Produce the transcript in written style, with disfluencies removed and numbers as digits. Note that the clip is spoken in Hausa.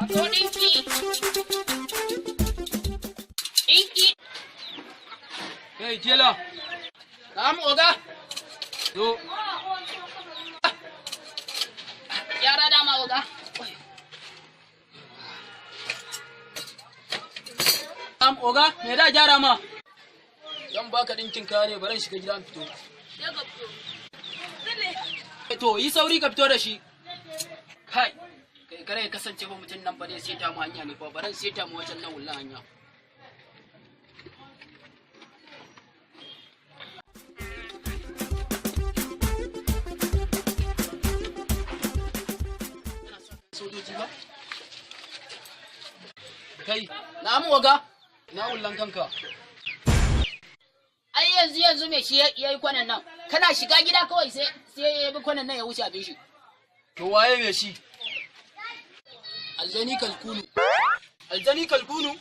A zo ɗinki. Ɗinki. Kai tela. Na'am, oga. Zo. Yara dama, oga. Am oga, me da gyara ma? Zan baka ɗinkin kaya ne, bari in shiga gida in fito. To, yi sauri ka fito da shi. Kai, kai kare ya kasance ba mutum nan ba ne sai ta mu hanya ne ba, bari sai ta mu wajen nan wullan hanya. Sojoji ba? Kai, Na'am, oga. na wullan kanka. Ai yanzu yanzu me shi ya yi kwanan nan. Kana shiga gida kawai sai sai ya bi kwanan nan ya wuce abin shi. To waye me shi? Aljani kalkunu. Aljani kalkunu?